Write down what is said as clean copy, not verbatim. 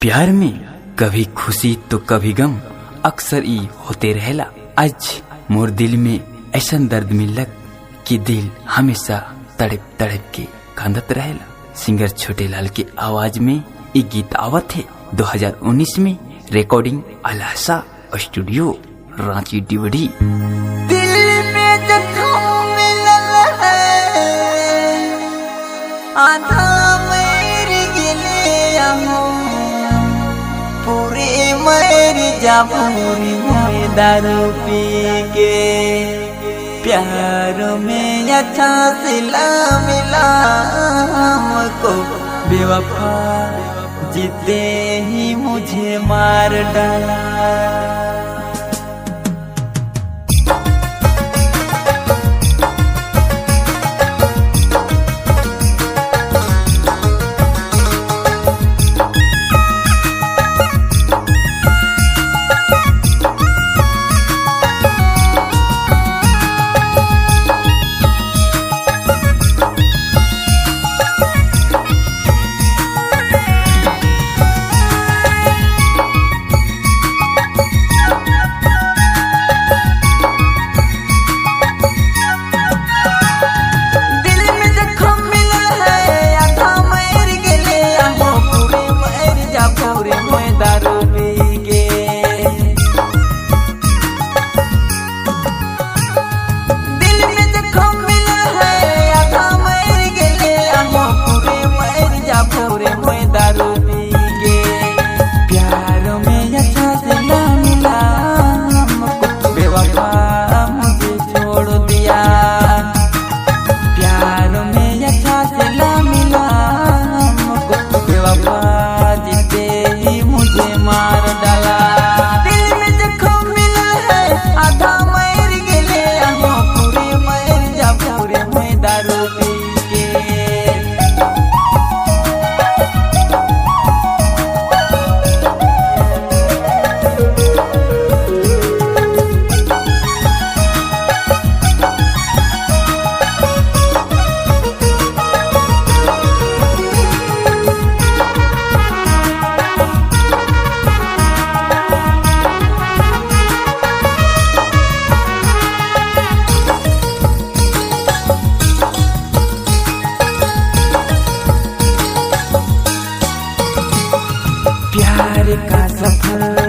प्यार में कभी खुशी तो कभी गम अक्सर ई होते रहेला। आज मोर दिल में ऐसा दर्द मिलक कि दिल हमेशा तड़प तड़प के कांदत रहेला। सिंगर छोटे लाल के आवाज में ये गीत आवत है 2019 में। रिकॉर्डिंग अलासा स्टूडियो, रांची डिवडी। दिल में जख्म मिलल है, आधा मर गेले अहो, पूरे मर जा पूरी मैं दारू पी के। प्यार में अच्छा सिला मिला हमको, बेवफा जीते ही मुझे मार डाला। दिल में जख्म मिलल है, आधा मर गेले अहो, पूरे मर जा पूरे मैं दारू पी के। दिल में जख्म मिलल है, आधा मर गेले अहो, पूरे मर जा पूरे मैं दारू पी के। प्यार में अच्छा सिला मिला हमको, बेवफा मुझे छोड़ दिया। प्यार में अच्छा सिला मिला हमको, बेवफा जीते ही मुझे मार डाला। दिल में जख्म मिला है, आधा मर गेले अहो, पूरे मर जा पूरे मैं दारू पी के। प्यार का सफर